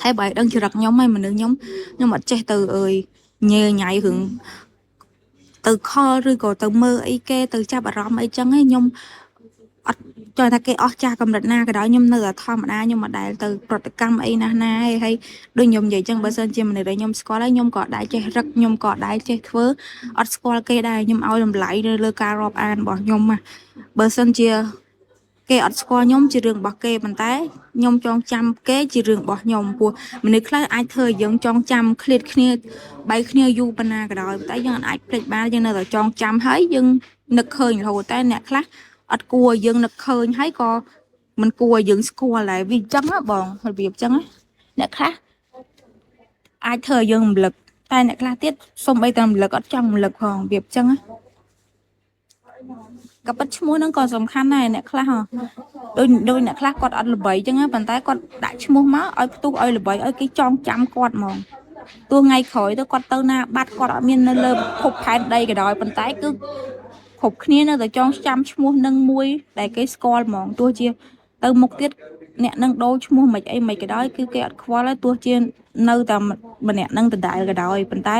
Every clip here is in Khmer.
ហើយបើឲ្យដឹងចរិតខ្ញុំហើយមនុស្សខ្ញុំខ្ញុំអត់ចេះទៅអើយញ៉េញ៉ៃរឿងទៅខលឬក៏ទៅមើលអីគេទៅចាប់អារម្មណ៍អីចឹងឯងខ្ញុំអត់ចង់ថាគេអស់ចាស់កម្រិតណាក៏ដោយខ្ញុំនៅតែធម្មតាខ្ញុំមិនដែលទៅប្រតិកម្មអីណាស់ណាឯងហើយដូចខ្ញុំនិយាយចឹងបើសិនជាមនុស្សដែលខ្ញុំស្គាល់ហើយខ្ញុំក៏ដែរចេះរឹកខ្ញុំក៏ដែរចេះធ្វើអត់ស្គាល់គេដែរខ្ញុំឲ្យតម្លៃនៅលើការរាប់អានរបស់ខ្ញុំណាបើសិនជាគេអត់ស្គាល់ខ្ញុំជារឿងរបស់គេប៉ុន្តែខ្ញុំចងចាំគេជារឿងរបស់ខ្ញុំព្រោះមនុស្សខ្លះអាចធ្វើឲ្យយើងចងចាំឃ្លាតគ្នាបែកគ្នាយូរប៉ុណ្ណាក៏ដោយប៉ុន្តែយើងអាចភ្លេចបានយើងនៅតែចងចាំហើយយើងនឹកឃើញរហូតតែអ្នកខ្លះអត់គួរឲ្យយើងនឹកឃើញហើយក៏មិនគួរឲ្យយើងស្គាល់ដែរវាអញ្ចឹងណាបងរបៀបអញ្ចឹងណាអ្នកខ្លះអាចធ្វើឲ្យយើងរំលឹកតែអ្នកខ្លះទៀតសំបីតែរំលឹកអត់ចង់រំលឹកផងរបៀបអញ្ចឹងណាក៏ពិតឈ្មោះហ្នឹងក៏សំខាន់ដែរអ្នកខ្លះហ៎ដូចដូចអ្នកខ្លះគាត់អត់ល្បីអញ្ចឹងណាប៉ុន្តែគាត់ដាក់ឈ្មោះមកឲ្យផ្ទុះឲ្យល្បីឲ្យគេចងចាំគាត់ហ្មងទោះថ្ងៃក្រោយទៅគាត់ទៅណាបាត់គាត់អត់មាននៅលើភពផែនដីក៏ដោយប៉ុន្តែគឺគ្រប់គ្នានៅតែចងចាំឈ្មោះនឹងមួយដែលគេស្គាល់ហ្មងទោះជាទៅមុខទៀតអ្នកនឹងដូរឈ្មោះមិនអីមិនក៏ដោយគឺគេអត់ខ្វល់ទេទោះជានៅតែម្នាក់នឹងដដែលក៏ដោយប៉ុន្តែ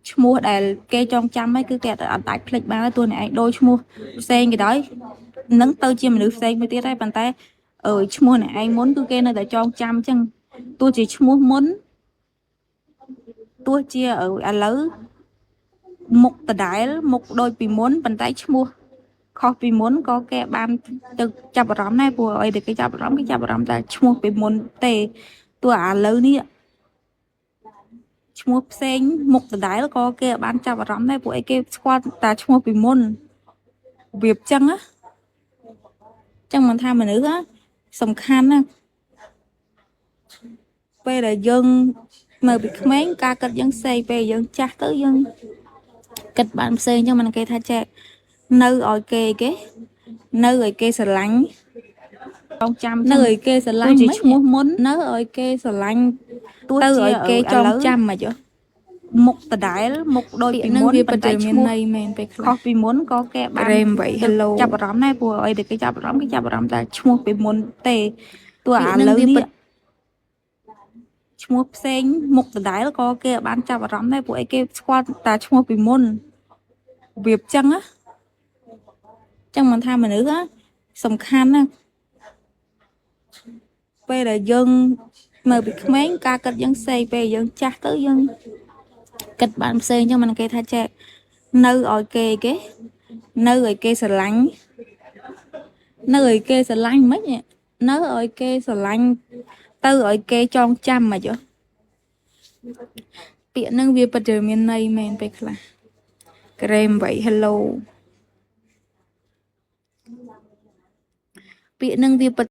ឈ្មោះដែលគេចងចាំហ្នឹងគឺគេអត់អាចភ្លេចបានទេទោះអ្នកឯងដូរឈ្មោះផ្សេងក៏ដោយនឹងទៅជាមនុស្សផ្សេងមួយទៀតដែរប៉ុន្តែអឺឈ្មោះអ្នកឯងមុនគឺគេនៅតែចងចាំអញ្ចឹងទោះជាឈ្មោះមុនទោះជាឥឡូវមុខដដែលមុខដូចពីមុនប៉ុន្តែឈ្មោះខុសពីមុនក៏គេបានទៅចាប់អារម្មណ៍ដែរព្រោះអីដែលគេចាប់អារម្មណ៍គេចាប់អារម្មណ៍តែឈ្មោះពីមុនទេទោះឥឡូវនេះឈ្មោះផ្សេងមុខដដែលក៏គេបានចាប់អារម្មណ៍ដែរព្រោះអីគេស្គាល់តែឈ្មោះពីមុនរបៀបចឹងណាចឹងមិនថាមនុស្សណាសំខាន់ណាពេលដែលយើងនៅពីក្មេងការគិតយើងផ្សេងពេលយើងចាស់ទៅយើងគិតបានផ្សេងចឹងមិនគេថាចេះនៅឲ្យគេគេនៅឲ្យគេស្រឡាញ់ ចងចាំ នៅឲ្យគេស្រឡាញ់ ទោះជាឈ្មោះមុន នៅឲ្យគេស្រឡាញ់ ទោះ ទៅ ជា ឲ្យគេចង ឥឡូវ ចាំមិនហ៎មុខដដែលមុខដូច ពាក្យ ពីមុន ហ្នឹងវា ប៉ុ ពិតជាមាន ន្តែឈ្មោះ ន័យមែនពេលខ្លះ ខុសពីមុនក៏គេបាន រ៉េ8 Hello ចាប់អារម្មណ៍ដែរព្រោះអីដែលគេចាប់អារម្មណ៍គេចាប់អារម្មណ៍តែឈ្មោះពីមុនទេទោះ ពាក្យ ឥឡូវ ហ្នឹងវាពិ នេះ ត ឈ្មោះផ្សេងមុខដដែលក៏គេបានចាប់អារម្មណ៍ដែរព្រោះអីគេស្គាល់តែឈ្មោះពីមុនរបៀបចឹងណាចឹងមិនថាមនុស្សណាសំខាន់ណាពេលដែលយើងនៅពីក្មេងការគិតយើងផ្សេងពេលយើងចាស់ទៅយើងគិតបានផ្សេងចឹងមិនគេថាចេះនៅឲ្យគេគេនៅឲ្យគេស្រឡាញ់នៅឲ្យគេស្រឡាញ់មិននៅឲ្យគេស្រឡាញ់ទៅឲ្យគេចងចាំមិនហ៎ពាក្យហ្នឹងវាពិតជាមានន័យមែនពេលខ្លះក្រេម8 Hello ពាក្យហ្នឹងវាពិត